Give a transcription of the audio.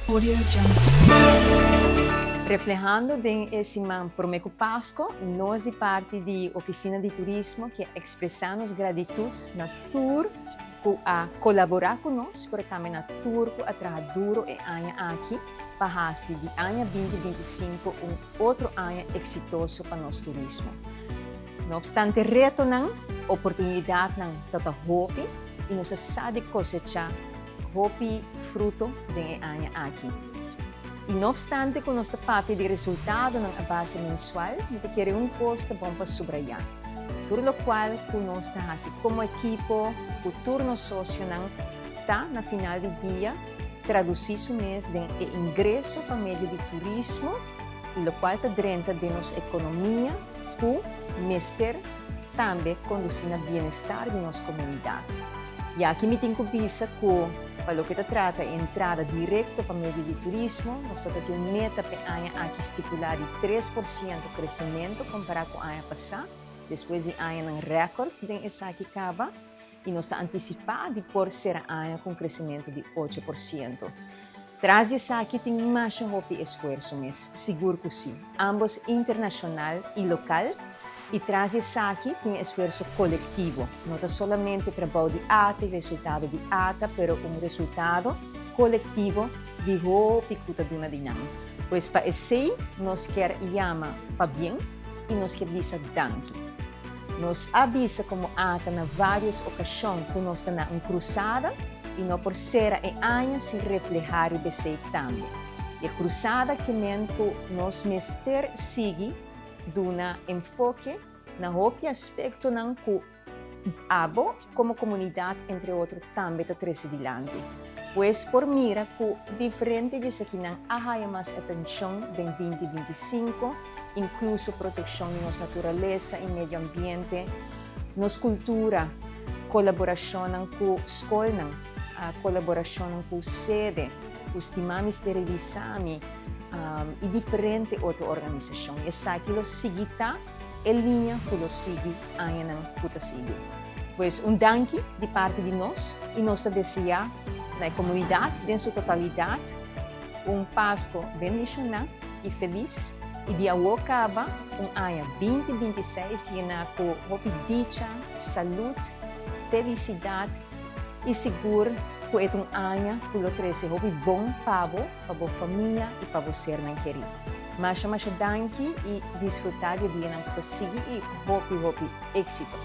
Audio Jungle. Reflehando den e siman prome cu Pasco, nos di parti di Oficina di Turismo kier expresa nos gratitud na tur cu a colabora cu nos, pero tambe na tur cu a traha duro e aña aki pa haci di aña 2025 un otro aña exitoso pa nos turismo. No obstante retonan, oportunidadnan ta ta hopi y nos a sa di cosecha hopi fruto den e aña aki. Y no obstante cu nos ta papia di resultadonan a base mensual, mi ta kere un cos ta bon pa subraya. Tur locual cu nos ta haci como ekipo, cu tur nos socionan, ta na final di dia traduci su mes den e ingreso pa medio di turismo y locual ta drenta den nos economia cu mester tambe conduci na bienestar di nos comunidad. Y aki mi tin cu bisa cu pa loke ta trata e entrada directo pa medio di turismo, nos ta tin un meta p'e aña aki stipula di 3% crecemento compara cu aña pasa, despues di añanan record den esaki caba, y nos ta anticipa di por cera aña cu un crecemento di 8%. Tras di esaki tin masha hopi esfuerso mes, sigur cu si, ambos internacional y local, y tras di esaki tin esfuerso colectivo. No ta solamente trabou di ATA y resultado di ATA, pero un resultado colectivo di hopi cu ta duna di nan. Pues pa esey nos kier yama pabien y nos kier bisa danki. Nos a bisa como ATA na varios ocasion cu nos ta na un cruzada y no por cera e aña sin refleha riba esey tambe. E cruzada ke men cu nos mester sigui duna enfoke na hopi aspectonan cu abo como comunidad entre otro tambe ta trece dilanti. Pues por mira cu diferente di esakinan a haya mas atencion den 2025, incluso proteccion di nos naturalesa y medio ambiente, nos cultura, colaboracionnan cu scolnan, colaboracionnan cu sede, cu Stimami Sterilisami y diferente otro organisacion. Esaki lo sigui ta e liña cu lo sigui añanan cu ta sigui. Pues un danki di parti di nos y nos ta desea na e comunidad den su totalidad un Pasco bendiciona y feliz y di awo caba un aña 2026 yena cu hopi dicha, salud, felicidad y sigur cu e ta un aña cu lo trece hopi bon pa bo, pa bo famia y pa bo sernan keri. Masha masha danki y disfruta di e dianan cu ta sigui y hopi hopi exito.